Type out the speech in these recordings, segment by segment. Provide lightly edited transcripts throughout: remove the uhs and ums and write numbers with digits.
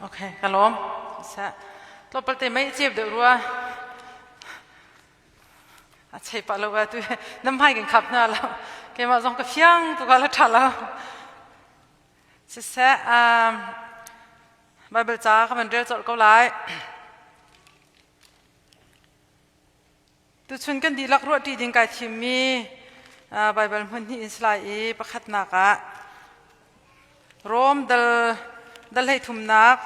Okay, ka lawm. Sa tlawmpal te mei cep deuh rua. A chei pa lo ba tu nam hai kan khap na lo. Keimah zong ka fiang tu ka la tha lo. Siseh, um, Bible ca ka van rel colh ko lai. Tuchun kan dihlak ruahṭi ding kai thimmi Baibal hmun hnih in si lai i pakhatnak ah Rom dal dal hlei thumnak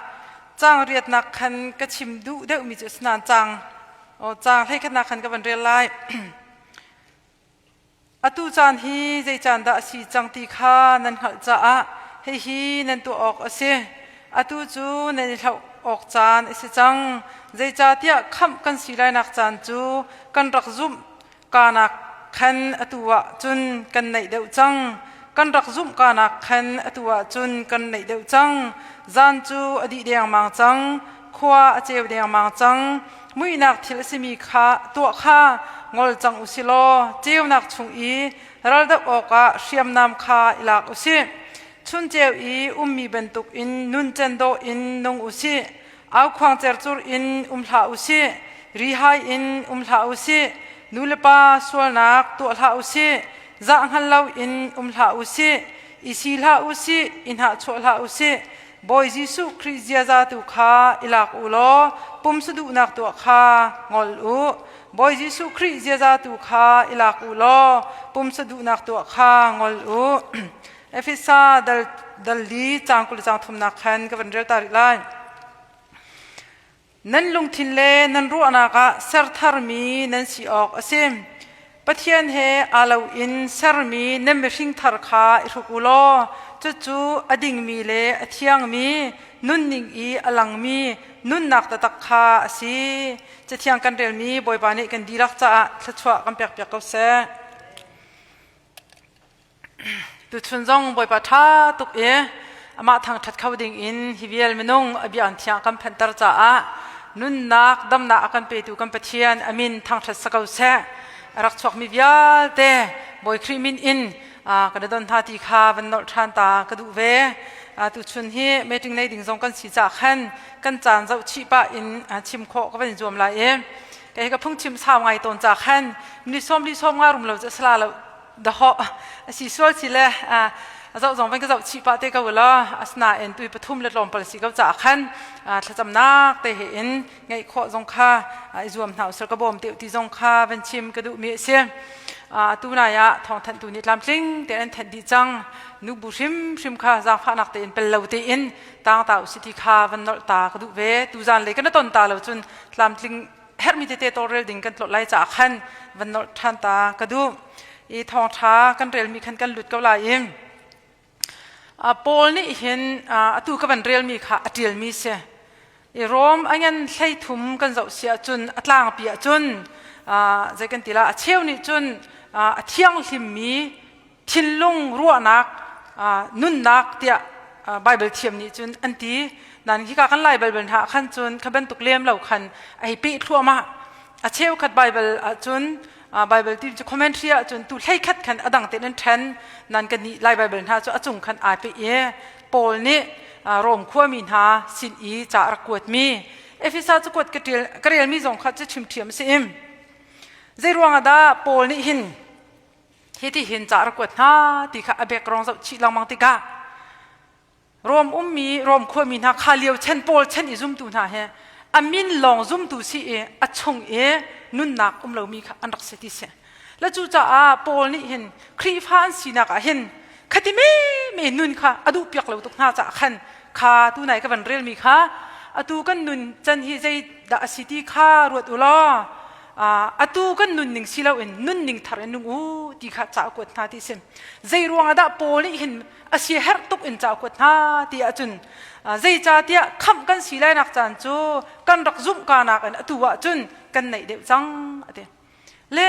caang riatnak khan ka chim duh deuhmi cu a si nain caang aw caang hlei khatnak khan ka van rel lai. Atu caan hi zei caan dah a si cang ti kha nan hngalh caah hihi nan tuah awk a si. Atu cu nan i hlauh awk caan a si cang. Zeicahtiah khamh kan si lainak caan cu kan rak zumh kanak khan atu ah cun kan naih deuh cang. Kan rak zumh kanak khan atu ah cun kan naih deuh cang. Zan cu a dih dengmang cang, khua a ceu dengmang cang. Muihnak thil a simi kha tuah kha ngol cang u si law ceunak chung i raldoh awkah hriamnam kha i lak u sih. Chun ceu i ummi bantukin nuncen dawh in nung u sih. Aukhuang cercur in um hlah u sih. Rihai in um hlah u sih. Nulepa sualnak tuah hlah u sih. Zah hngal loin um hlah u sih. I si hlah u sih. I hnahchuah hlah u sih. Bawi Jesuh Khrih ziaza tu kha i lak u law pumsa duhnak tuah kha ngol u. Bawi Jesuh Khrih ziaza tu kha i lak u law pumsa duhnak tuah kha ngol u. Efesa dal dal li caang 20 caang thumnak khan ka van rel ta rih lai. Nan lungthin le nan ruahnak ah ser tharmi nan si awk a si. Pathian he aa lo in sermi nan mihring thar kha i hruk u law cucu a dingmi le a thiangmi nunning i a langmi nunnak taktak kha a si. Cathiang kan relmi Bawipa nih kan dihlak caah thluachuah kan pekpiak ko seh. Tuchun zong Bawipa ṭha tuk i amah thangṭhat kho ding in hi vial minung a bia an thiang kan phanhter caah nunnak damnak a kan petu kan Pathian a min thangṭhat sa ko seh. A rak chuakmi vialte Bawi Khrih min in kan i don hna ti kha van nolh ṭhan ta ka duh ve. Tuchun hi meeting nei ding zong kan si caah khan kan caan zoh chih pah in chim khawh ka van i zuam lai i kei ka phungchim sau ngai tawn ca khan ni sawm li sawm nga rum lo cu sala lo dahawh a si sual si le a zoh zong van ka zoh chih pah te ko law asinain tui pathum le tlawmpal si ko caah khan thlacamnak te he in ngeih khawh zong kha i zuam hna usir ka bawm te ti zong kha van chim ka duh mi a si. Atu nai ah thawngthanhtu nih tlamtling tein an thanh dih cang. Nu bu hrimhrim kha zaangfahnak tein pel lo tein tang ta usih ti kha van nolh ta ka duh ve. Tu zan lei kan ton ta lo cun tlamtling herhmi tete tawlrel ding kan tlawt lai caah khan van nolh ṭhan ta ka duh. I thawngṭha kan relmi khan kan lut ko lai i Paul nih hin atu ka van relmi kha a ṭialmi si. I Rom a ngan 13 kan zoh si ahcun a tlangpi ahcun zei kan ti la a cheu nih cun a thianghlimmi thinlung ruahnak nunnak tiah Bible thiam nih cun an ti. Nan hika kan Lai Bible hna khan cun kha bantuk lem lo khan ai peh thluahmah. A cheukhat Bible ahcun Bible ti cu commentary ahcun tu hleikhat khan a dang tein an ṭhen. Nan kan nih Lai Bible hna cu a cung khan ai peh i Paul nih Rom khuami hna sin i ca a rak kuatmi Efesa cu kuat ka relmi zong kha cu chim ṭhiam a si im. Zei ruangah dah Paul nih hin hiti hin ca rak kuat hna ti kha a background zoh chih lengmang tikah Rom ummi Rom khuami hna kha lio chen Paul chen i zumtu hna he a min lawng zumtu si i a chung i nunnak um lomi kha an rak si ti si. Le cucaah Paul nih hin Khrihfa an sinak ah hin khati me me nun kha a duh piak lo tuk hna caah khan kha tu nai ka van relmi kha atu kan nun can hi zei dah a si ti kha ruat u law atu kan nunning si loin nunning thar in nung u ti kha ca a kuat hna ti si. Zei ruangah dah Paul nih hin a si herh tuk in ca a kuat hna ti ahcun zeicahtiah khamh kan si lainak caan cu kan rak zumh kanak in atu ahcun kan naih deuh cang a ti. Le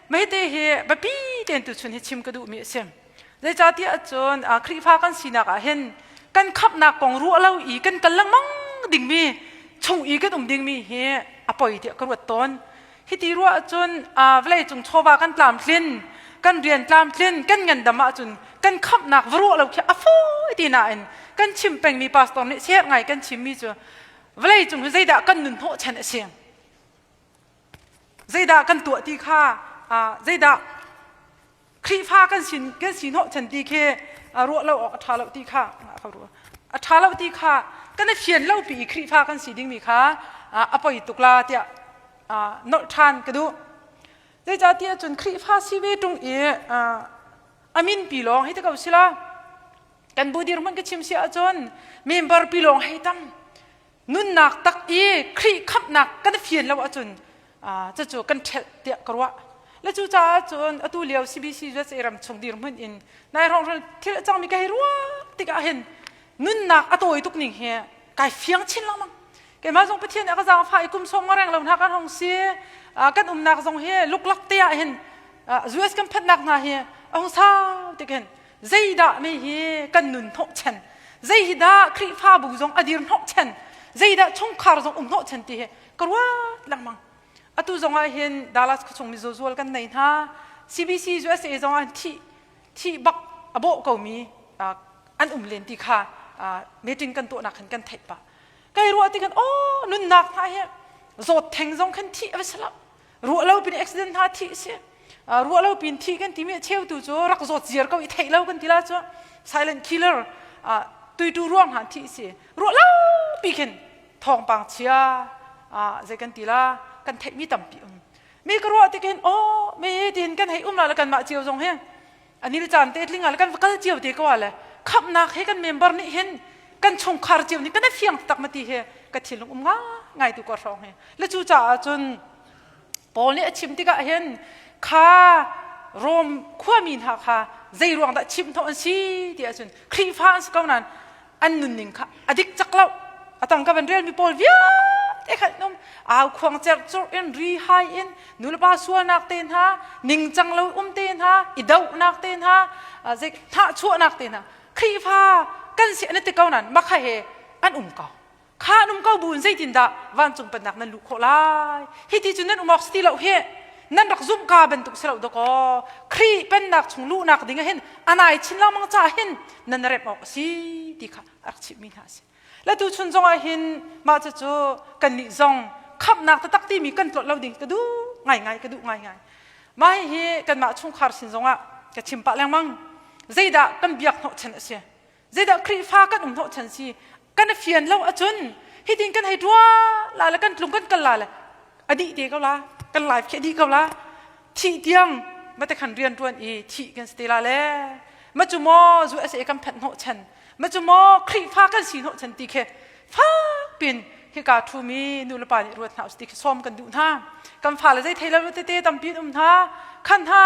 mahite hi biapi tein tuchun hi chim ka duhmi a si. Zeicahtiah ahcun Khrihfa kan sinak ah hin kan khamhnak kong ruah lo i kan kal lengmang dingmi chung i kan um dingmi hi a poi tiah ka ruat tawn. Hiti ruah ahcun vawlei cung chawva kan tlamtlin, kan rian tlamtlin, kan ngandam ahcun kan khamhnak va ruah lo khi a fawi ti nain kan chim pengmi pastor nih siaherh ngai kan chimmi cu vawlei cung hi zeidah kan nun hnawhchan a si zeidah kan tuah ti kha zeidah Khrihfa kan sin kan si hnawhchan ti khi ruah lo awk a ṭha lo ti kha a ṭha lo ti kha kan i fian lo pi i Khrihfa kan si dingmi kha a poi tuk la tiah nolh ṭhan ka duh. Zeicahtiah cun Khrihfa si ve ṭung i a min pi lawng hei ti ko sila kan bu dirhmun ka chim si ahcun member pi lawng hei tam nunnak tak i Khrih khamhnak kan fian lo ahcun cucu kan ṭhelh tiah ka ruah. Le cucaah cun atu lio CBC USA ram chung dirhmun in nai hrawng thil a cangmi ka hei ruah tikah hin nunnak a tawi tuk ning hi kai fiang chin lengmang. Keimah zong Pathian nih a ka zaangfah i kum sawm nga reng lo hna kan hong si. Kan umnak zong hi luklak te ah hin US kan phanhnak hna hi a hung sau tik hin zeidah mi hi kan nun hnawhchan zei hi dah Khrihfabu zong a dir hnawhchan zeidah chungkhar zong um hnawhchan ti hi ka ruat lengmang atu zong ah hin Dallas khuachung mizaw zual kan nei hna CBC USA zong ah thi thi bak a bawh komi an um len ti kha meeting kan tuahnak khan kan theih pah kai ruah ti khan oh nunnak hna hi zawt theng zong khan thi a va si lo ruah lo pin accident hna thi si ruah lo pin thi kan timi cheu tu cu rak zawt ziar ko i theih lo kan ti la cu silent killer tuitu ruang hna thi si ruah lo pi khin thawngpang chia zei kan ti la kan theih mi tampi um mi ka ruah tikin oh mi tin kan hei um la le kan mah cio zong hi anil caan te tling ah le kan va kal cio te ko ah le khamhnak he kan member nih hin kan chungkhar cio nih kan i fiang tak ma ti he ka thinlung um ngai ngai tu ko hrawng hi le cu caah cun Paul nih a chim tikah hin kha Rom khuami hna kha zei ruang dah chim hnawh an si ti ahcun Khrihfa an si ko nain an nunning kha a dik cak lo a tang ka van relmi pawl vialte khan um au khuang cerhcurh in ri hai in nulepa sualnak te hna ningcang lo um te hna i dohnak te hna zei hnahchuahnak te hna Khrihfa kan si an ti ko nain makha he an um ko kha an um ko bu in zeitindah vancung pennak nan luh khawh lai hi ti cu nan um awk si ti lo hi nan rak zumh ka bantuk si lo dakaw Khrih pennak chung luhnak ding ah hin anai chin lengmang ca hin nan remh awk a si ti kha a rak chimhmi hna a si le tu chun zong ah hin mah cucu kannih zong khamhnak taktak timi kan tlawt lo ding ka duh ngaingai ka duh ngaingai mah hihi kanmah chungkhar sin zongah ka chim pah lengmang zeidah kan biak hnawhchan a si zeidah Khrihfa kan um hnawhchan si kan fian lo ahcun hitin kan hei ṭua la le kan tlung kan kal la le a dih te ko la kan life khi a dih ko la thih tiang mate khan rian ṭuan i thih kan si te la le ma cu maw zu asa kan phanh hnawhchan ma cu maw Khrihfa kan si hnawhchan ti khi fak pin hika ṭhumi nu le pa nih ruat hna usih ti khi sawm kan duh hna kan fale zei thei lo tete tampi an um hna khan hna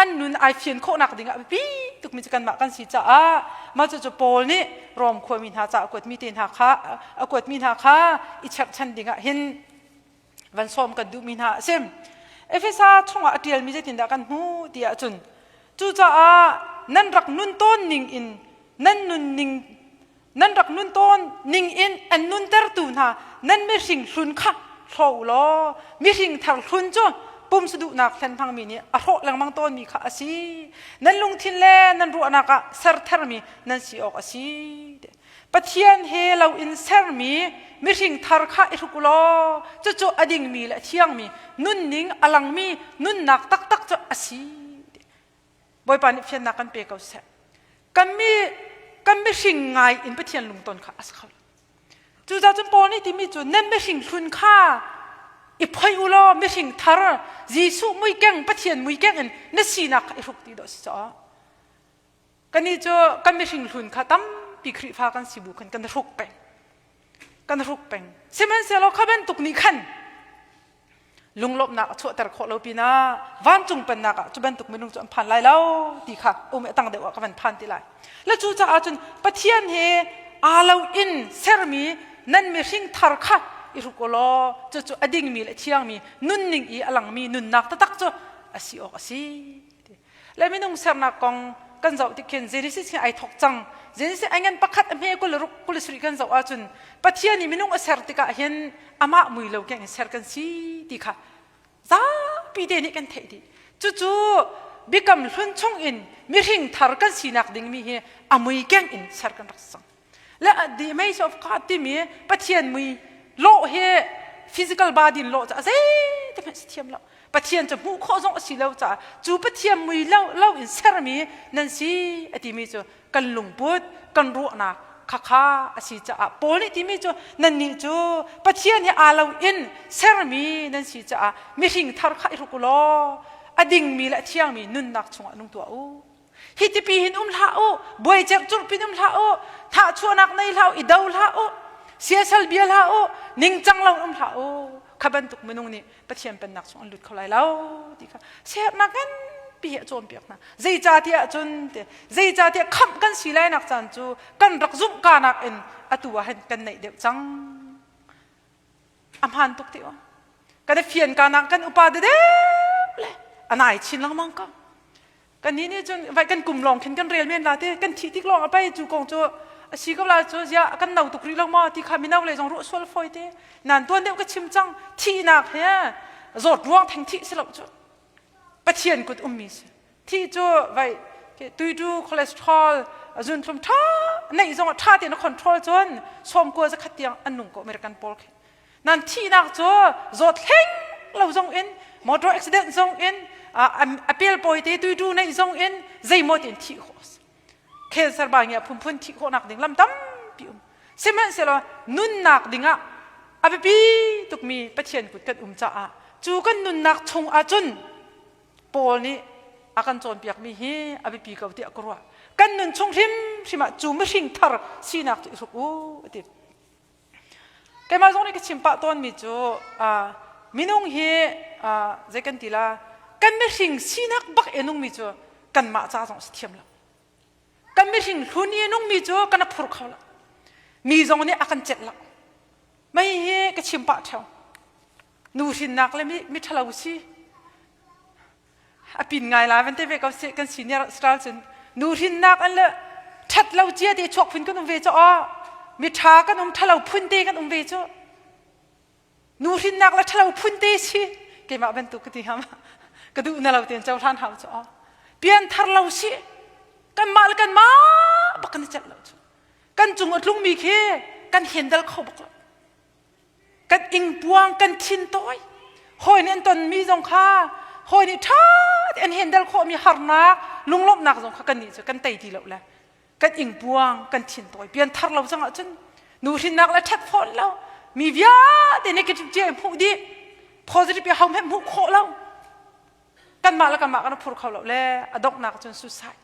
an nun ai fian khawhnak ding ah biapi tukmi cu kanmah kan si caah mah cucu Paul nih Rom khuami hna ca a kuatmi te hna kha a kuatmi hna kha i cherhchan ding ah hin van sawm kan duhmi hna a si Efesa chungah a ṭialmi zeitindah kan hmuh ti ahcun cucaah nan rak nun tawn ning in nan nun ning nan rak nun tawn ning in an nuntertu hna nan mihring hlun kha hlaw u law mihring thar hlun cu pumsa duhnak hlen hmangmi nih a hrawh lengmang tawnmi kha a si nan lungthin le nan ruahnak ah ser thermi nan si awk a si Pathian he lo in sermi mihring thar kha i hruk u law cucu a dingmi le a thiangmi nunning a langmi nunnak taktak cu a si Bawipa nih fiannak kan pe ko seh. Kan mi kan mihring ngai in Pathian lungton kha a si kho lo. Cucaah cun Paul nih timi cu nan mihring hlun kha i phoi u law mihring thar Jesuh muikeng Pathian muikeng in na sinak kha i hruk ti dawh si caw. Kannih cu kan mihring hlun kha tampi Khrihfa kan si bu khan kan hruk peng. Kan hruk peng. Sihmanhsehlaw kha bantuk nih khan lunglawmhnak a chuahter khawh lo pinah vancung pennak ah cu bantuk minung cu an phan lai lo ti kha um a tang deuh ah ka van phan ti lai le cu caah cun Pathian he aa lo in sermi nan mihring thar kha i hruk u law cucu a dingmi le thiangmi nunning i a langmi nunnak taktak cu a si awk a si le minung sernak kong kan zoh tik khin Genesis hi ai thok cang Genesis ai ngan pakhat a hme kul ruk kul sarih kan zoh ahcun Pathian nih minung a ser tikah hin amah mui lo keng in ser kan si ti kha zapi te nih kan theih dih cucu Biakam Hlun chung in mihring thar kan sinak dingmi hi a mui keng in ser kan rak si cang. Le the image of God timi Pathian mui lawh hi physical body in lawh cu a zeite hmanh si thiam lo. Pathian cu hmuh khawh zong a si lo caah cu Pathian mui lo, lo in sermi nan si a timi cu kan lungput, kan ruahnak khakha a si caah Paul nih timi cu nannih cu Pathian he aa lo in sermi nan si caah mihring thar kha i hruk u law a dingmi le a thiangmi nunnak chungah nung tuah u. Hi tipi hin um hlah u, buai cerhcurh pin um hlah u, thahchuahnak nei hlah u, i do hlah u, siasal bia hlah u, ningcang lo um hlah u. Kha bantuk minung nih Pathian pennak chung an lut kho lai lo ti kha sernak nganpi hi a cawnpiak hna. Zeicahtiah cun ti zeicahtiah khamh kan si lainak caan cu kan rak zumh kanak in atu ah hin kan neih deuh cang. A hmaan tuk ti aw. Kan i fian kanak kan upa deuh le a nai chin lengmang ko. Kannih nih cun vai kan kum lawng khin kan rel men la te kan thih tik lawng a pei cu kong cu a si ko la cu ziah kan no tuk rih lo maw ti kha mino le zong ruah sual fawi te nan tuan deuh ka chim cang thihnak he zawt ruang theng thih si lo cu Pathian kut ummi si thih cu vai tuitu cholesterol zunthlum tha neih zong tha tein a control cun sawmkua zakhat tiang an nung ko American pawl khi Nan thihnak cu zawt hleng lo zong in motor accident zong in a pelpawi te tuitu neih zong in zeimaw tein thih khawh a si. Cancer ba ngia phunphun thih khawhnak ding lam tampi um. Sihmanhsehlaw nunnak dingah a biapi tukmi Pathian kut kan um caah cu kan nunnak chung ahcun Paul nih a kan cawnpiakmi hi a biapi ko tiah ka ruah. Kan nun chung hrimhrim ah cu mihring thar sinak cu i hruk u a ti. Keimah zong nih ka chim pah tawnmi cu minung hi zei kan ti la kan mihring sinak bak i nungmi cu kanmah ca zong a si thiam lo. Kan mihring hlun i nungmi cu kan a phur kho lo. Mi zong nih a kan celh lo. Mei hi ka chim pah ṭheo. Nu hrinnak le mi, mi ṭhalo si. A pin ngai lai van te ve ko seh kan senior style cun nu hrinnak an le ṭhat lo cia te chuak phun kan um ve cu aw mi ṭha kan um ṭhalo phun te kan um ve cu nu hrinnak le ṭhalo phun te si keimah bantuk ka ti ham ka duh na lo ten cohlan hau cu aw pian thar lo si kanmah le kanmah bak kan i celh lo cu kan cung a tlungmi khi kan handle kho bak lo Kan ingpuang kan thin tawi. Hawi nih an tonmi zong kha hawi nih ṭha tein an handle khawhmi harnak, lunglawmhnak zong kha kannih cu kan tei ti lo le kan ingpuang kan thin tawi. Pian thar lo cang ahcun nu hrinnak le ṭhat fawn lo. Mi vialte negative cia in hmuh dih. Positive ho hmanh hmuh khawh lo. Kanmah le kanmah kan phur kho lo le a donghnak cun suicide.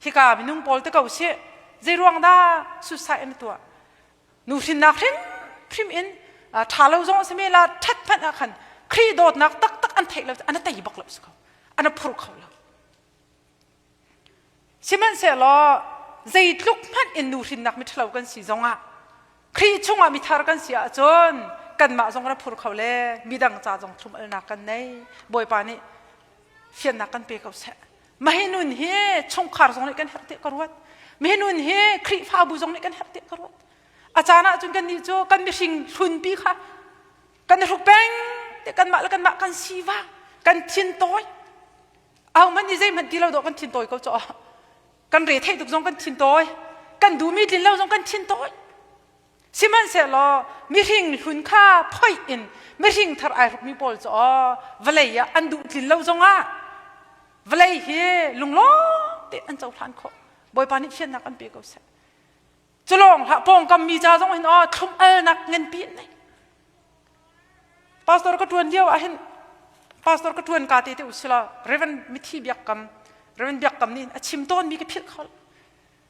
Hika minung pawl te ko sih. Zei ruang dah suicide an tuah? Nu hrinnak hrimhrim in ṭha lo zong a si la ṭhat hmanh ah khan Khrih dawtnak taktak an theih lo an tei bak lo si ko an phur kho lo sihmanhsehlaw zeitluk hmanh in nu hrinnak miṭhalo kan si zongah Khrih chungah mithar kan si ahcun kanmah zong kan phur kho le midang ca zong thlum alnak kan nei Bawipa nih fiannak kan pe ko seh Mahi nun hi chungkhar zong nih kan herh tiah ka ruat. Mahi nun hi Khrihfabu zong nih kan herh tiah ka ruat. A caan ahcun kannih cu kan mihring hlunpi kha kan i hruk peng tiah kanmah le kanmah kan siva kan thin tawi. Ahohmanh nih zeihmanh ti lo dawh kan thin tawi ko caw. Kan re theih tuk zong kan thin tawi. Kan duhmi tlin lo zong kan thin tawi. Sihmanhsehlaw mihring hlun kha phoih in mihring thar ai hrukmi pawl cu aw vawlei ah an duh tlin lo zongah vawlei hi lunglawm te an cohlan khawh. Bawipa nih fiannak an pe ko seh. Cu lawng hlah pawngkam mi ca zong hin aw thlum alnak nganpi an nei. Pastor ka ṭuan lio ah hin pastor ka ṭuan ka te te usila Reverend Mithi Biakam Reverend Biakam nih a chim tawnmi ka philh kho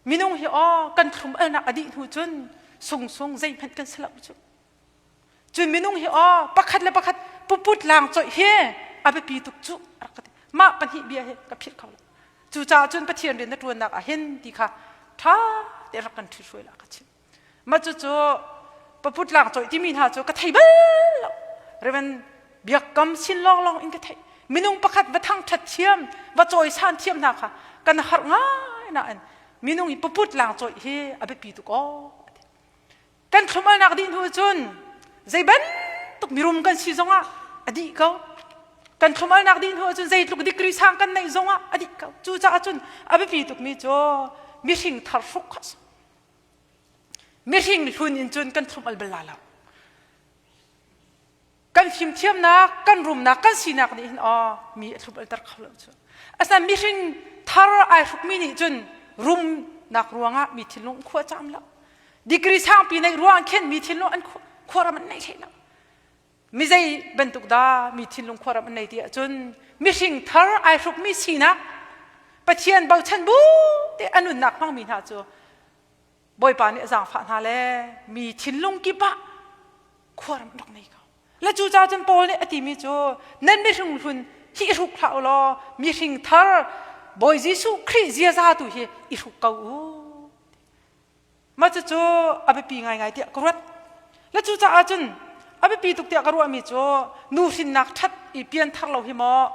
Minung hi aw kan thlum alnak a dih hnu cun sungsung zeihmanh kan si lo cu. Cun minung hi aw pakhat le pakhat puput lang coih hi a biapi tuk cu rak ka ti. Mah pahnih bia hi ka philh kho lo. Cucaah cun Pathian rian na ṭuannak ah hin ti kha ṭha tein rak kan ṭhithruai la ka chimh. Mah cucu paput lang coih timi hna cu ka thei bal lo. Reverend Biakam sin lawnglawng in ka theih. Minung pakhat va thangṭhat thiam, va cawisan thiam hna kha kan harh ngai nain minung i paput lang cawih hi a biapi tuk aw. Kan thlum-alnak dih hnu cun zei bantuk mirum kan si zongah a dih ko. Kan thlum-alnak dih hnu ahcun zeitluk degree sang kan neih zongah a dih ko. Cucaah cun a biapi tukmi cu mihring thar hruk kha si. Mihring hlun in cun kan thlum-al bal la lo. Kan fimthiamnak, kan rumnak, kan sinak nih hin aw mi a thlum-alter kho lo cu. Asinain mihring thar ai hrukmi nih cun rumnak ruangah mi thinlung khua cam lo. Degree sangpi neih ruang khin mi thinlung an khuaram an nei hlei lo. Mi zei bantuk dah mi thinlung khuaram an nei ti ahcun mihring thar ai hrukmi sinak Pathian bochan bu te a nunnak hmangmi hna cu Bawipa nih a zaangfah hna le mi thinlung kip ah khuaram an rak nei ko. Le cucaah cun Paul nih a timi cu nan mihring hlun hi i hruk hlah u law mihring thar Bawi Jesuh Khrih ziaza tu hi i hruk ko u. Mah cucu a biapi ngaingai tiah ka ruat. Le cucaah cun a biapi tuk tiah ka ruahmi cu nuhrinnak ṭhat i pianthar lo hi maw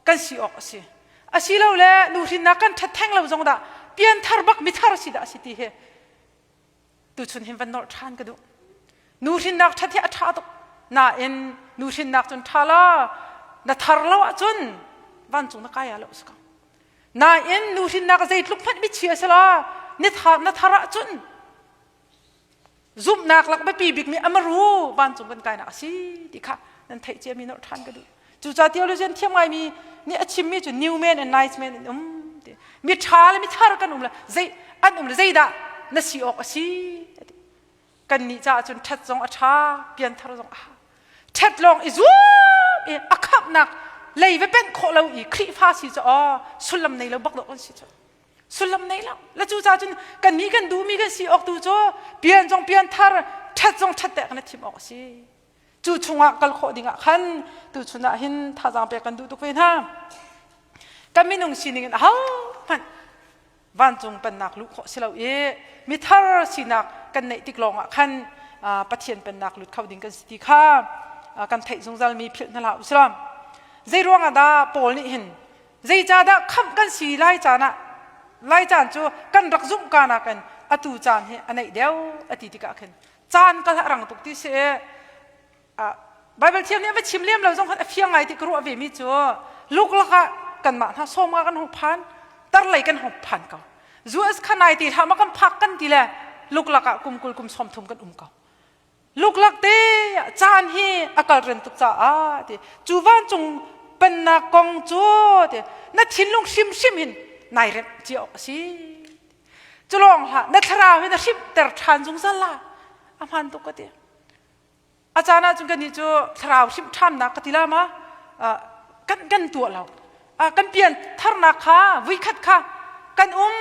kan si awk a si. Asilole nuhrinnak kan ṭhat theng lo zong dah pianthar bak mithar si dah a si ti hi tuchun hin van nolh ṭhan ka duh. Nuhrinnak ṭhat hi a ṭha tuk. Nain nuhrinnak cun ṭha la na thar lo ahcun vancung na kai ah lo si ko. Nain nuhrinnak zeitluk hmanh michia si la na thar ahcun zumhnak lak biapi bikmi amaru vancung kan kainak a si ti kha nan theih ciami nolh ṭhan ka duh. Cucaah theologian thiam ngaimi nih a chimmi cu new man and nice man an um ti. Mi ṭha le mi thar kan um le zei an um le zeidah na si awk a si Kannih caah cun ṭhat zong a ṭha, pianthar zong a ha. Ṭhat lawng i zuam i a khamhnak lei va penh khawh lo i Khrihfa si cu aw sullam nei lo bak dawh kan si cu. Sullam nei lo. Le cucaah cun kannih kan duhmi kan si awk tu cu pian zong pianthar, ṭhat zong ṭhat teh kan i thim awk a si. Cu chungah kal khawh dingah khan tuchun ah hin thazaang pek kan duh tuk ve hna. Kan minung sining in ahohmanh vancung pennak luh khawh si lo i mithar sinak kan neih tik lawngah khan Pathian pennak lut kho ding kan si ti kha kan theih zungzal mi philh hna hlah usih zei ruangah dah Paul nih hin zeicahdah khamh kan si lai caan ah lai caan cu kan rak zumh ka nakin atu caan hi a neih deuh a ti tikah khin caan kal a rang tuk ti si Baibal thiam nih a va chim lem lo zong khan a fiang ngai ti ka ruah ve mi cu luklak ah kanmah hna sawmnga kan hung phan tarlei kan hung phan ko US kha nai ti hlah ma kan phak kan ti le luklak ah kum 20 kum 30 kan um ko luklak te caan hi a kal ren tuk caah ti cu vancung pennak kong cu ti na thinlung hrimhrim hin nai remh cia awk a si cu lawng hlah na thlarau hi na hrimhter ṭhan zungzal la a hmaan tuk ka ti A caan ahcun kannih cu thlarau hrimh ṭhannak ka ti la ma kan kan tuah lo. Kan pian tharnak kha vuikhat kha kan um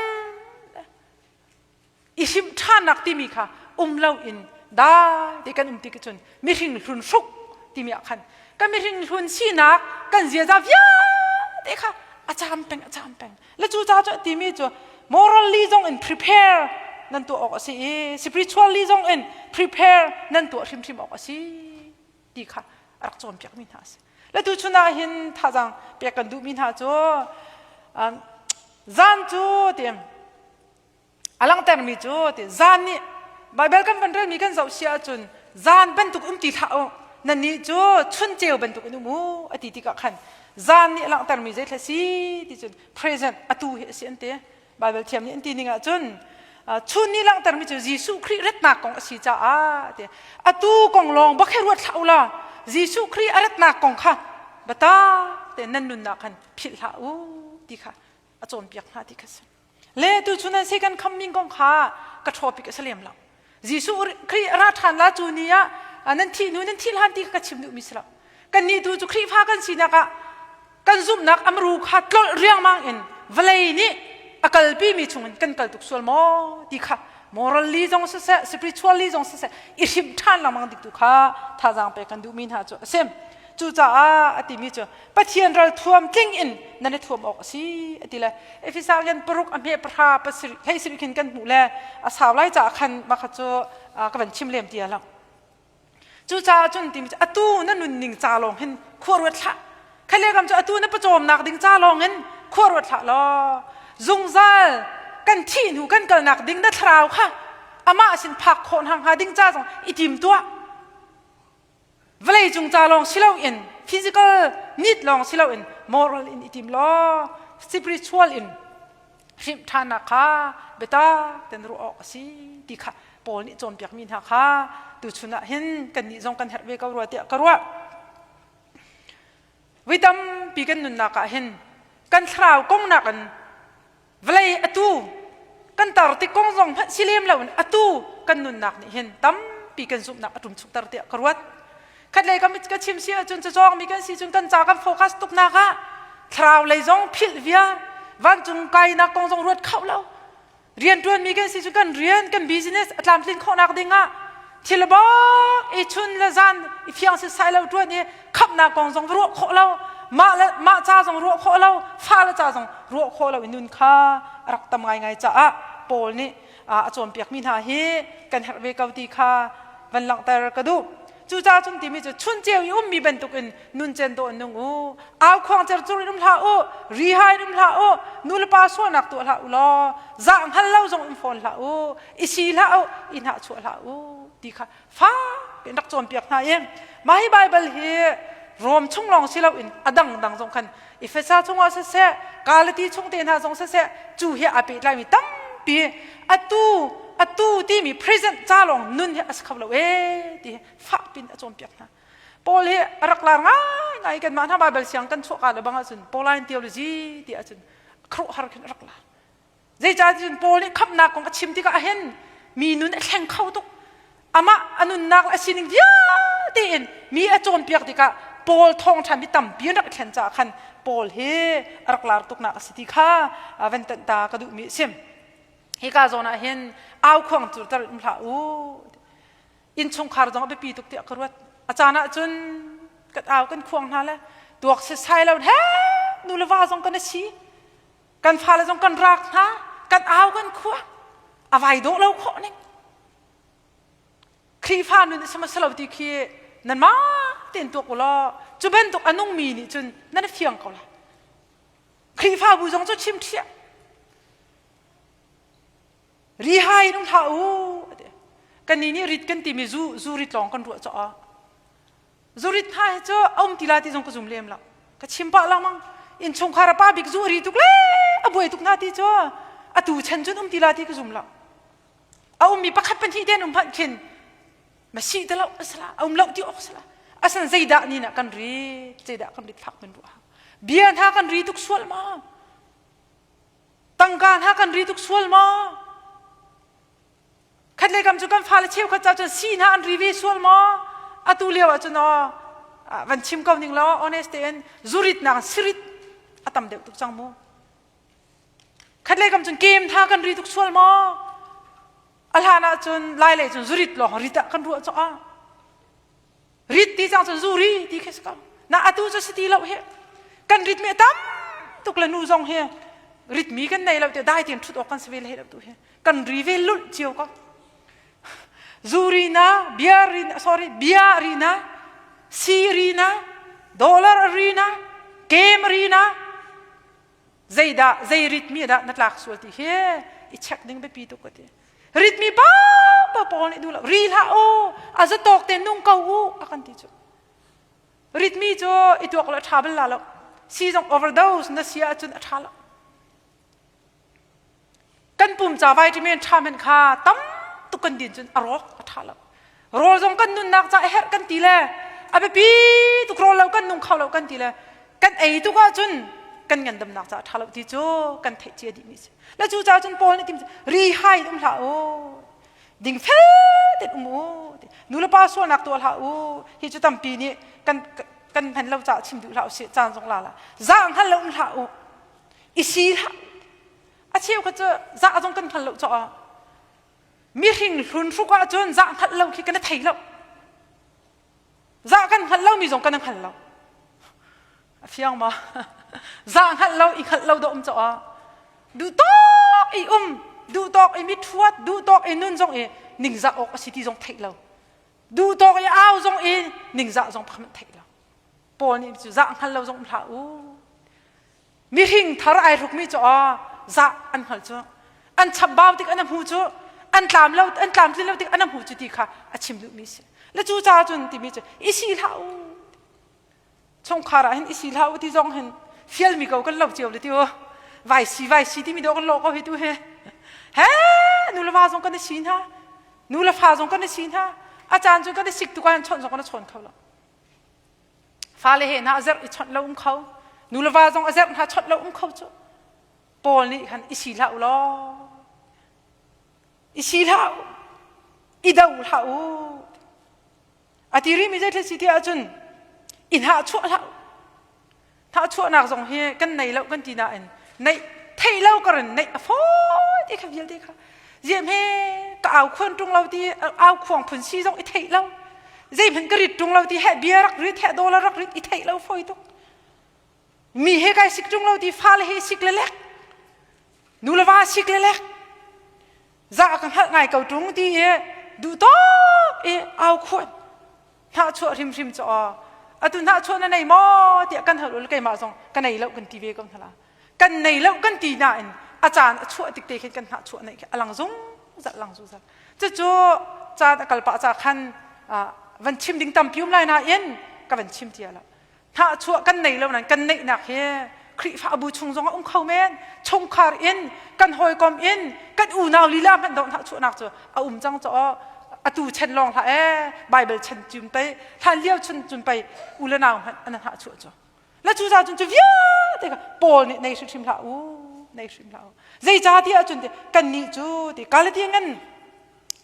i hrimh ṭhannak timi kha um lo in dai te kan um ti cun mihring hlun hruk timi ah khan kan mihring hlun sinak kan ziaza vialte kha a caam peng a caam peng Le cu ca cu a timi cu morally zong in prepare nan tuah awk a si i spiritually zong in prepare nan tuah hrimhrim awk a si ti kha a rak cawnpiakmi hna a si. Le tu chun ah hin thazaang pek kan duhmi hna cu zan cu ti A langhtermi cu ti zan nih Baibal kan van relmi kan zoh si ahcun zan bantuk um ti hlah u nannih cu chun ceu bantuk in um u a ti tikah khan zan nih a langhtermi zei thla si ti cun present atu hi a si an ti Baibal thiam nih an ti ning ahcun chun nih langhtermi cu Jesuh Khrih ratnak kong a si caah ti atu kong lawng bak hi ruat hlah u law Jesuh Khrih a ratnak kong kha bata te nan nunnak khan philh hlah u ti kha a cawnpiak hna ti kha si Le tuchun an second coming kong kha ka topic a si lem lo. Jesuh Khrih a ra ṭhan la cu ni ah nan thih hnu nan thih hlan ti kha ka chim duhmi si lo. Kannih tu cu Khrihfa kan sinak ah kan zumhnak amru kha tlolh riangmang in vawlei nih a kalpimi chungin kan kal tuk sual maw ti kha morally zong siseh spiritually zong siseh i hrimh ṭhan lengmang dik tu kha thazaang pek kan duhmi hna cu a si. Cucaah a timi cu Pathian ral thuam tling in nan i thuam awk a si a ti le Efesa rian paruk a hme pahra pasarih hlei sarih khin kan hmuh le a sau lai caah khan mah kha cu ka van chim lem ti lo. Cucaah cun timi cu atu na nunning ca lawng hin khua ruat hlah. Khale kam cu atu na pawcawmnak ding ca lawng in khua ruat hlah law zungzal kan thih hnu kan kalnak ding na thlarau kha amah sin phak khawh hna hnga ding ca zong i tim tuah. Vawleicung ca lawng si loin physical Nit lawng si loin moral in i tim law spiritual in hrimh ṭhannak kha biatak ten ruah awk a si ti kha Paul nih cawnpiakmi hna kha tuchun ah hin kannih zong kan herh ve ko rua tiah ka ruah. Voi tampi kan nunnak ah hin kan thlarau kong nakin vawlei atu kan tar tik kong zong hmanh si lem loin atu kan nunnak nih hin tampi kan zumhnak a ṭumchukter tiah ka ruat. Khatlei ka ka chim si ahcun cacawngmi kan si cun kan ca kan focus tuknak ah thlarau lei zong philh viar vancung kainak kong zong ruat kho lo rianṭuanmi kan si cu kan rian kan business a tlamtlin khawhnak ding ah thil bak i chun le zan i fiang sisai lo ṭuan i khamhnak kong zong ruah khawh lo mah le mah ca zong ruah khawh lo fa le ca zong ruah khawh lo i nun kha a rak tam ngaingai caah Paul nih a cawnpiakmi hna hi kan herh ve ko ti kha van langhter ka duh. Cucaah cun timi cu chun ceu i ummi bantukin nuncen dawh in nung u. Au khuang cercur in um hlah u, rihai in um hlah u, nu le pa sualnak tuah hlah u law, zah hngal lo zong um fawn hlah u, i si hlah u, i hnahchuah hlah u ti kha fak in rak cawnpiak hna i mah hi Baibal hi Rom chung lawng si loin a dangdang zong khan Efesa chungah siseh, Galati chung te hna zong siseh, cu hi aa pehtlaimi tampi atu atu timi present ca lawng nun hi a si kho lo ee ti hi fakpin a cawnpiak hna. Paul hi a rak lar ngaingai kanmah hna Baibal siang kan chuahka le bang ahcun Pauline theology ti ahcun khuaruahhar khin a rak lar. Zeicahtiah Paul nih khamhnak kong a chim tikah ahhin mi nun a thleng kho tuk. Amah a nunnak le a sining vialte in mi a cawnpiak tikah Paul thawngṭha mi tampi an rak i thlen caah khan Paul hi a rak lar tuknak a si ti kha van tanh ta ka duhmi a si. Hika zawn ah hin aukhuang cu tar um hlah u. Innchungkhar zong a biapi tuk tiah ka ruat. A caan ah cun kan au kan khuang hna le tuak setsai lo he nu le va zong kan i si. Kan fale zong kan raak hna, kan au kan khuang. A vai dawh lo khawh ning. Khrihfa nun a si lo ti khi nanmah tein tuak u law cu bantuk a nungmi nih cun nan fiang ko lai. Khrihfabu zong cu chim ṭhiah. Rihai in um hlah u. Kannih nih rit kan timi zu zu rit lawng kan ruah caah Zurit hna hi cu a um ti la ti zong ka zum lem lo. Ka chim pah lengmang. Innchungkhar a pa bik zu a ri tuk le a buai tuk hna ti cu atu chan cun um ti la ti ka zum lo. A ummi pakhat pahnih te an um hmanh khin masi te lo asala a um lo ti awk sala asan zeidah ni na kan ri zeidah kan rit fak men ruah bia hna kan ri tuk sual ma tangka hna kan ri tuk sual ma Khatlei kam cu kan fale cheukhat ca cun si hna an ri ve sual maw? Atu lio ah cun aw van chim ko ning law honest tein zurit nak sirit a tam deuh tuk cang mu. Khatlei kam cun kem hna kan ri tuk sual maw? A hlan ah cun lai lei cun zurit lawng rit ah kan ruah cawh ah. Rit ti cang cun zu ri ti khi si ko. Na atu cu si ti lo hi. Kan rit mi tam tuk le nu zong hi rit mi kan nei lo te dai tin thut awk kan si ve le lo tu hi. Kan ri ve lulh cio ko. Zu ri na, bia ri na, sorry, bia ri na, si ri na, dollar ri na, game ri na, zeidah zei ritmi dah na tlak sual ti hi i check ding biapi tuk ka ti ritmi pa pa pawl nih duh lo ri hlah u a za tawk te nung ko u a kan ti cu ritmi cu i tuak lo a ṭha bal la lo si zong overdose na si ahcun a ṭha lo Kan pum ca vitamin ṭha hmanh kha tam tuk kan din cun a rawk a ṭha lo. Rawl zong kan nunnak ca a herh kan ti le a biapi tuk rawl lo kan nung kho lo kan ti le kan ei tuk ahcun kan ngandamnak ca a ṭha lo ti cu kan theih cia dihmi si. Le cu caah cun Paul nih tim ri hai in um hlah u. Ding fel tein um u. Nu le pa sualnak tuah hlah u. Hi cu tampi nih kan kan hman lo caah chim duh hlah usih caan zong la la. Zah hngal lo um hlah u. I si hlah A cheu kha cu zah zong kan hngal lo caah mihring hlun hruk ahcun zah hngalh lo khi kan i thei lo. Zah kan hngalh lomi zong kan i hngal lo. A fiang ma? Zah hngalh lo i hngalh lo dawh um caah duh tawk i um, duh tawk i mithuat, duh tawk i nun zong i ningzah awk a si ti zong theih lo. Duh tawk i au zong i ningzah zong pakhat theih lo. Paul nih cu zah hngal lo zong um hlah u. Mihring thar ai hrukmi cu aw zah an hngalh cu an chambau tik an hmu cu an tlam lo an tlamtlin lo tik an hmu cu ti kha a chim duhmi si le cu ca cun timi cu i si hlah u. Chungkhar ah hin i si hlah u ti zong hin fialmi ko kan lo cio le ti u. Vai si vai si timi dawh kan lawh ko hi tu hi. He nu le va zong kan i si hna. Nu le fa zong kan i si hna. A caan cu kan i sik tuk ah hin chawnh zong kan i chawn kho lo. Fale he hna a zerh i chawnh lo um kho. Nu le va zong a zerh hna chawnh lo um kho cu. Paul nih khan i si hlah u law. I si hlah u. I do hlah u. A ti rihmi zei thil si ti ahcun i hnahchuah hlah u. Hnahchuahnak zong hi kan nei lo kan ti nain neih theih lo karin neih a fawi ti kha vialte kha ziam he ka au khuan ṭung lo ti au khuang phun si zong i theih lo zeihmanh ka rit ṭung lo ti heh bia rak rit heh dollar rak rit i theih lo fawi tuk mi he kai sik ṭung lo ti fale he sik le lek nu le va sik le lek za ka hngalh ngai ko ṭung ti i duh tawk i au khuan hnahchuah hrimhrim cu aw atu hnahchuah na nei maw tiah kan hal ul keimah zong ka nei lo kan ti ve ko hna kan nei lo kan ti nain a caan a chuah tik te khin kan hnahchuah nei khi a lang zungzal lang zungzal cucu caan a kal pah ca khan van chim ding tampi um lai nain ka van chim tia lo hnahchuah kan nei lo nain kan neihnak hi Khrihfabu chung zong a um kho men chungkhar in kan hawikom in kan unau lila hmanh dawh hnahchuahnak cu a um cang caw atu chen lawng hlah ee Bible chen cun pei hlan lio chun cun pei u le nau hmanh an hnahchuah cu le cu ca cun cu vialte kha Paul nih nei hrimhrim hlah u nei hrim hlah u zeicah ti ahcun kannih cu ti Galatian ngan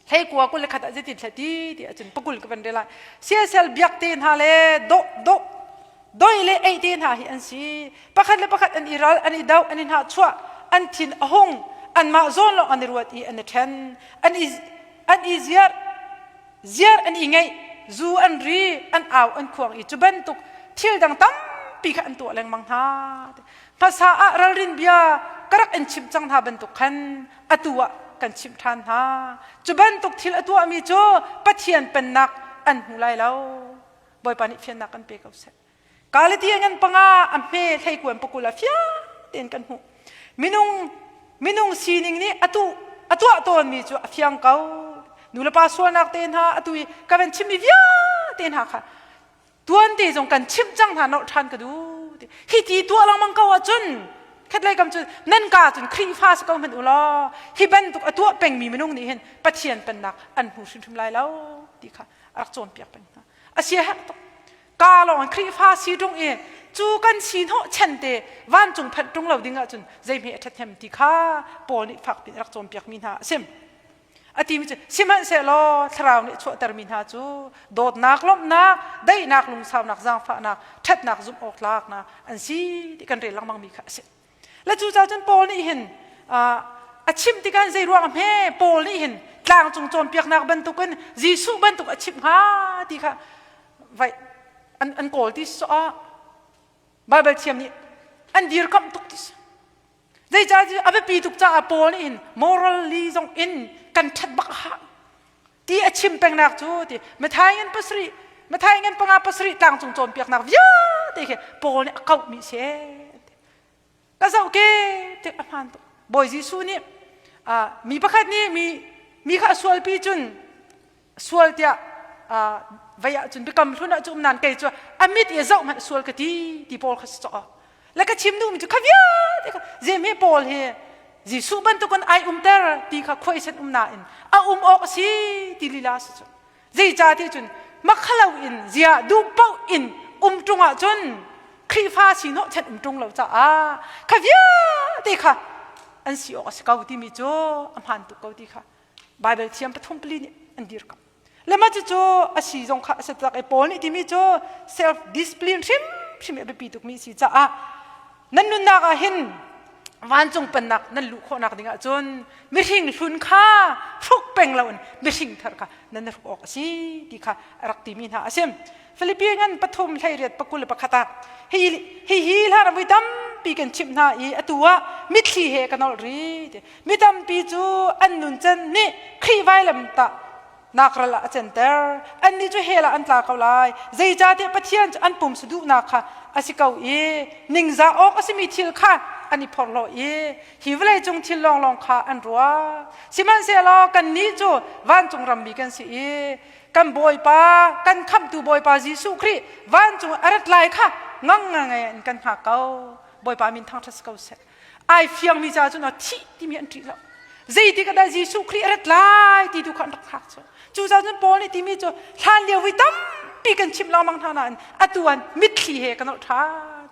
hlei kua 21 ah zeitin thlai ti ti ahcun pakul ka van rel lai siasel biak te hna le dawh dawh doi le ei te hna hi an si pakhat le pakhat an i ral an i do an i hnah chuah an thin a hung anmah zawn lawng an i ruat i an i ṭhen an i an i ziar ziar an i ngeih zu an ri an au an khuang i cu bantuk thil dang tampi kha an tuah lengmang hna hmasa ah ralrin bia ka rak in chimh cang hna bantuk khan atu ah kan chimh ṭhan hna. Cu bantuk thil a tuahmi cu Pathian pennak an hmu lai lo. Bawipa nih fiannak kan pe ko seh. Galatia ngan panga a hme hleikuan pakul ah fiang tein kan hmuh. Minung minung sining nih atu a tuah tawnmi cu a fiang ko. Nulepa sualnak te hna atu i ka van chimmi vialte hna kha tuante zong kan chimh cang hna nolh ṭhan ka duh hi ti tuah lengmang ko ahcun khatlei kam cu nan ka cun Khrihfa si ko hmanh u law hi bantuk a tuah pengmi minung nih hin Pathian pennak an hmu hrimhrim lai lo ti kha a rak cawnpiak peng hna a sia herh tuk ka lawng Khrihfa si ṭung i cu kan si hnawh chen te vancung phanh ṭung lo ding ahcun zeihme a ṭhathnem ti kha Paul nih fak piin a rak cawnpiak mi hna a si A timi cu sihmanhsehlaw thlarau nih chuahtermi hna cu dawtnak, lawmhnak, daihnak, lungsaunak, zaangfahnak, ṭhatnak, zumh awk tlaknak an si ti kan rel lengmangmi kha a si. Le cucaah cun Paul nih hin a chimh tikah zei ruang hme Paul nih hin tlangcung cawnpiaknak bantukin Jesuh bantuk a chimh hnga ti kha vai an, an kawl ti sawh ah Baibal thiam nih an dirkamh tuk ti si. Zeicahtiah a biapi tuk caah Paul nih hin morally zong in kan ṭhat bak a hau ti a chim pengnak cu ti Matthai ngan pasarih Matthai ngan panga pasarih tlangcung cawnpiaknak vialte khi Paul nih a kauhmi si ka zoh ke ti a hmaan tuk Bawi Jesuh nih mi pakhat nih mi mi kha a sualpi cun sual tiah vei ahcun biakam hlun ah cu um nan kei cu a mit i zoh hmanh sual ka ti ti pawl kha si cawk le ka chim duhmi cu kha vialte kha zem hi paul hi Jesuh bantukin ai umter ti kha khuaisen um nain a um awk a si ti lila si cu zeicah ti cun makhalo in zia duh paoh in um ṭung ahcun Khrihfa si hnawh chan um ṭung lo caah kha vialte kha an si awk a si ko timi cu a hmaan tuk ko ti kha Baibal thiam pathum pali nih an dirkamh. Le mah cucu a si zong kha a si tak i Paul nih timi cu self discipline hrimhrim a biapi tukmi si caah nan nunnak ah hin vancung pennak nan luh khawhnak ding ahcun mihring hlun kha hruk peng loin mihring thar kha nan hruk awk a si ti kha a rak timi hna a si. Philippi ngan pathum hleiriat pakul le pakhat ah hi hi hi hlan ah voi tampi kan chimh hna i atu ah mitthli he ka nolh ri ti mi tampi cu an nuncan nih Khrih vailam tah nak ral ah a center annih cu hell ah an tla ko lai zeicahtiah Pathian cu an pumsa duhnak kha a si ko i ningzah awk a simi thil kha an i phorhlaw i hi vawlei cung thil lawnglawng kha an ruah sihmanhsehlaw kannih cu vancung rammi kan si i kan Bawipa kan khamhtu Bawipa Jesuh Khrih vancung a rat lai kha Ngang ngai in kan hngak ko. Bawipa min thangṭhat si ko seh. Ai fiangmi ca cun thih timi an ṭih lo. Zeitik ah dah Jesuh Khrih a rat lai ti tu kha an rak hngak cu. Cucaah cun Paul nih timi cu hlan lio vi tampi kan chimh lengmang hna nain atu an mitthli he kan olh ṭhan.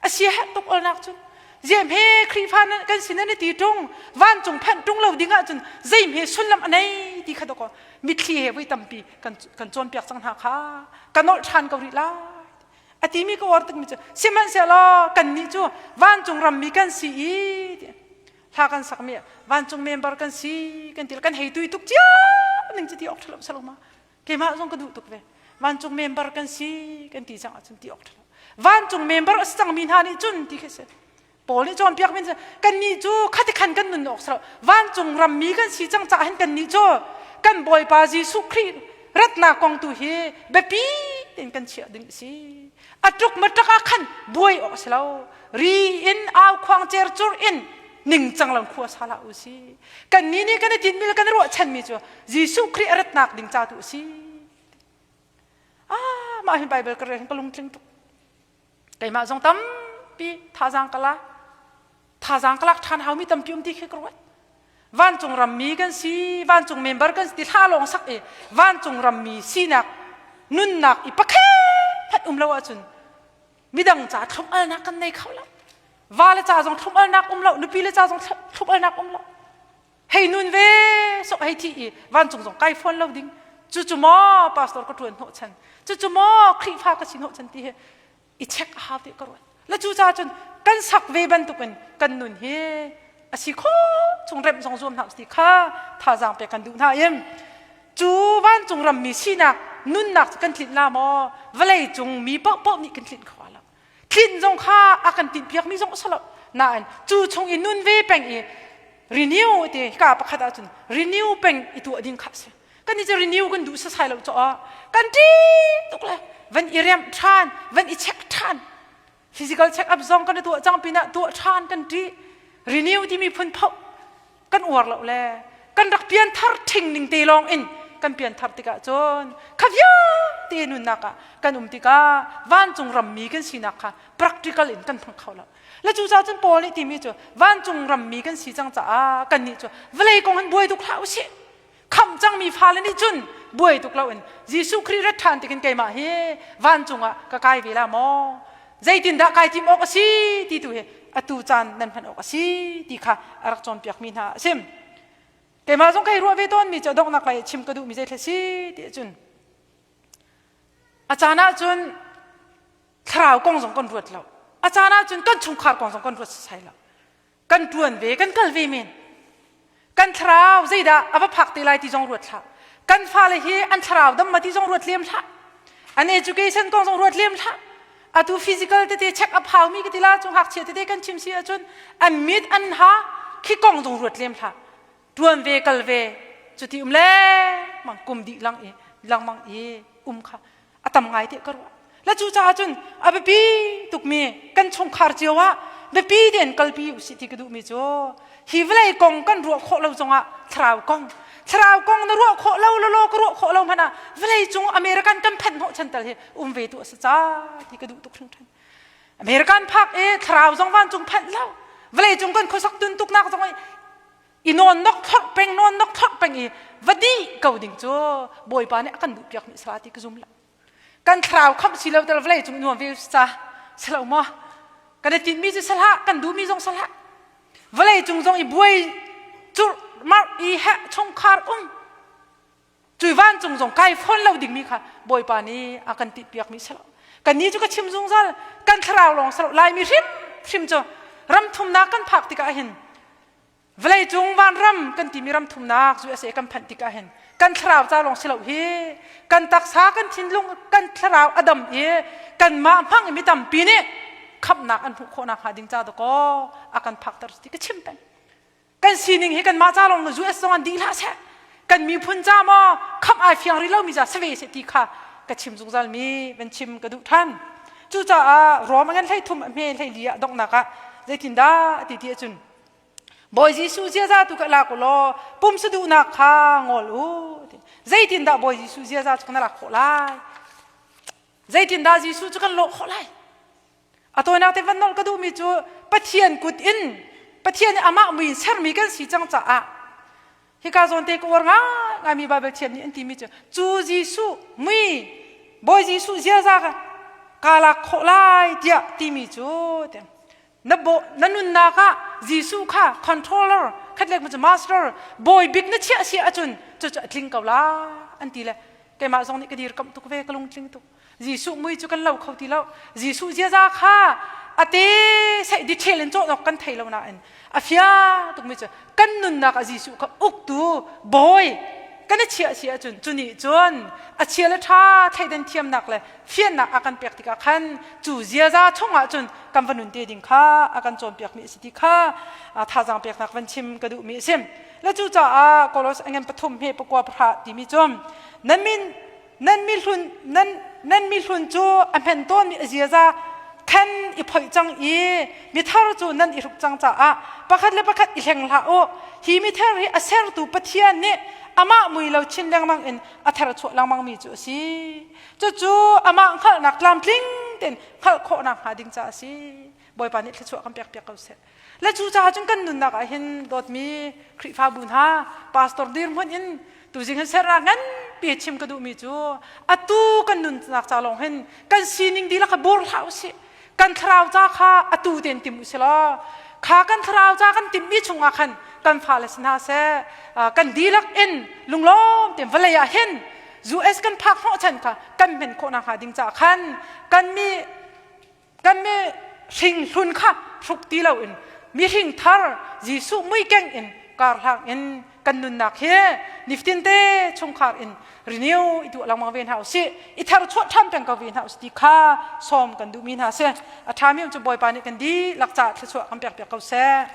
A sia herh tuk olnak cun ziam he Khrihfa kan sin an i ti ṭung vancung phanh ṭung lo ding ahcun zeim he sullam a nei ti kha dawkaw mitthli he voi tampi kan kan cawnpiak cang hna kha kan olh ṭhan ko rih lai. A timi ka uar tukmi cu sihmanhsehlaw kannih cu vancung rammi kan si i hla kan sakmi vancung member kan si kan ti kan hei tui tuk cia ning cu ti awk ṭhalo salo ma keimah zong ka duh tuk ve vancung member kan si kan ti cang ahcun ti awk ṭhalo vancung member a si cangmi hna nih cun ti khi si Paul nih cawnpiak min kannih cu khati khan kan nun awk salo vancung rammi kan si cang caah hin kannih cu kan Bawipa Jesuh Khrih ratnak kong tu hi biapi tein kan chiah ding a si a tuk ma tak ah khan buai awk a si lo ri in au khuang cer cur in ningcang lo khua sa hlah u si kannih nih kan i tinhmi le kan i ruahchanmi cu Jesuh Khrih a ratnak ding ca tu a si ah mah hi Bible ka rel ka lungtling tuk keimah zong tampi thazaang ka la thazaang ka lak ṭhan haumi tampi um ti khi ka ruat vancung rammi kan si vancung member kan si ti hla lawng sak i vancung rammi sinak nunnak i pakhat um lo ahcun midang ca thlum alnak kan nei kho lo va le ca zong thlum alnak um lo nupi le ca zong thlum alnak um lo hei nun ve sok hei thi i vancung zong kai fawn lo ding cu cu maw pastor ka tuan hnawh chan cu cu maw khrihfa ka si hnawh chan ti hi i check a hau ti ka ruat la cu ca cun kan sak ve bantukin kan nun hi a si kho chung remh zong zuam hna ti kha thazaang pek kan duh hna im cu vancung rammi sinak nunnak cu kan tlinh la maw vawlei cung mi paohpaoh nih kan tlinh kho lo tlinh zong kha a kan tinhpiak mi zong a si lo nain cu chung i nun ve peng i renew ti ka pakhat ahcun renew peng i tuah ding kha a si kan i cu renew kan duh sasai lo caw kan ṭi tuk le van i remh ṭhan van i check ṭhan physical check up zong kan i tuah cang pinah tuah ṭhan kan ṭi renew timi phun phoh kan uar lo le kan rak pianthar ṭhing ning te lawng in kan pianthar tikah cun kha vialte nunnak ah kan um tikah vancung rammi kan sinak kha practical in kan hmang kho lo le cucaah cun Paul nih timi cu vancung rammi kan si cang caah kannih cu vawlei kong hin buai tuk hlah usih khamh cangmi fale nih cun buai tuk loin Jesuh Khrih rat ṭhan tikin keimah hi vancung ah ka kai ve la maw zeitindah kai tim awk a si ti tu hi atu caan nan hman awk a si ti kha a rak cawnpiakmi hna a si keimah zong kai ruah ve tawnmi cu donghnak lei chim ka duhmi zei si ti cun a caan ah cun thlarau kong zong kan ruat lo a caan ah cun kan chungkhar kong zong kan ruat sasai lo kan ṭuan ve kan kal ve men kan thlarau zeidah a va phak te lai ti zong ruat hlah kan fale hi an thlarau dam ma ti zong ruat lem hlah an education kong zong ruat lem hlah atu physical tete check up hau mi ka ti la chung ngakchia tete kan chim si ahcun an mit an ha khi kong zong ruat lem hlah ṭuan ve kal ve cuti um le mang kum dih lang i langmang i um kha a tam ngai te ka ruah la cu caah cun a biapi tukmi kan chungkhar cio ah biapi tein kalpi usih ti ka duhmi cu hi vawlei kong kan ruah khawh lo zongah thlarau kong thlarau kong na ruah khawh lo lo ka ruah khawh lo hmanh ah vawlei cung American kan phanh hnawh chan tal hi um ve tu a si ca ti ka duh tuk hringhran American phak i thlarau zong vancung phanh lo vawlei cung kan khuasak tun tuknak zong i nawn nok thlorh peng nawn nok thlorh peng i va dih ko ding cu bawipa nih a kan duh piak mi sala ti ka zum lo kan thlarau khamh si lo tel vawlei cung nuam ve ca si lo maw kan i tinh mi cu salah kan duh mi zong salah vawlei cung zong i buai curh marh i heh chungkhar um cui vancung zong kai fawn lo ding mi kha bawipa nih a kan tinh piak mi si lo kan ni cu ka chim zungzal kan thlarau lawng si lo laimi hrim hrim cu ram thumnak kan phak tikah hin Vawleicung vanram kan timi ram thumnak USA kan phanh tikah hin kan thlarau ca lawng si lo hi kan taksa kan thinlung kan thlarau a dam i kanmah hmang i mi tampi nih khamhnak an hmuh khawhnak hnga ding ca dakaw a kan phakter ti ka chim peng kan sining hi kanmah ca lawng US zong an dih hlah seh kan miphun ca maw khamh ai fiang rih lomi ca si ve seh ti kha ka chim zungzal mi van chim ka duh than cucaah Rom a ngan hlei thum a hme hlei li ah donghnak ah zeitindah ti ti ahcun Bawi Jesuh ziaza tu kha lak u law pumsa duhnak kha ngol u. Zeitindah Bawi Jesuh ziaza cu kan lak khawh lai? Zeitindah Jesuh cu kan lawh khawh lai? A tawinak te van nolh ka duhmi cu Pathian kut in Pathian nih amah mui in sermi kan si cang caah hika zawn te ka uar ngaingaimi Baibal thiam nih an timi cu cu Jesuh mui Bawi Jesuh ziaza kha kaa lak khawh lai tiah timi cu na bo na nunnak ah Jesuh kha controller khat lek cu master bawi bik na chiah si ahcun cucu a tling ko la an ti le keimah zong nih ka dirkamh tuk ve ka lungtling tuk Jesuh mui cu kan lo kho ti lo. Jesuh ziaza kha a te sei detail in cawh awk kan thei lo nain a fiang tukmi cu kan nunnak ah Jesuh kha uktu bawi kan i chiah si ahcun cu nih cun a chia le ṭha thleidan thiamnak le fiannak a kan pek tikah khan cu ziaza chungah cun kan va nun te ding kha a kan cawnpiakmi a si ti kha thazaang peknak van chim ka duhmi a si. Le cucaah Kolos a ngan pathum he pakua pahra timi cu nan min Nan mihlun nan nan mihlun cu a hmen tawnmi a ziaza khan i phoih cang i mithar cu nan i hruk cang caah pakhat le pakhat i hleng hlah u. Hi mithar hi a sertu Pathian nih amah mui lo chin lengmang in a tharchuah lengmangmi cu a si. Cucu amah hngalhnak tlamtling tein hngalh khawhnak hnga ding caah a si. Bawipa nih thluachuah kan pekpiak ko seh. Le cucaah cun kan nunnak ah hin dawtmi Khrihfabu hna pastor dirhmun in tuzing hin serah nganpi chim ka duhmi cu atu kan nunnak ca lawng hin kan sining dihlak kha bur hlah usih kan thlarau ca kha atu tein tim usih law kha kan thlarau ca kan timmi chungah khan kan fale si hna seh kan dihlak in lunglawm tein vawlei ah hin US kan phak hnawhchan kha kan hmen khawh nakhnga ding caah khan kan mi Kan mi hring hlun kha hruk ti loin mihring thar Jesuh muikeng in karhlang in kan nunnak hi nifatin te chungkhar in renew i tuah lengmang ve hna usih i thar chuah ṭhan peng ko ve hna usih ti kha sawm kan duhmi hna si a ṭhami cu Bawipa nih kan dihlak caah thluachuah kan pek piak ko seh.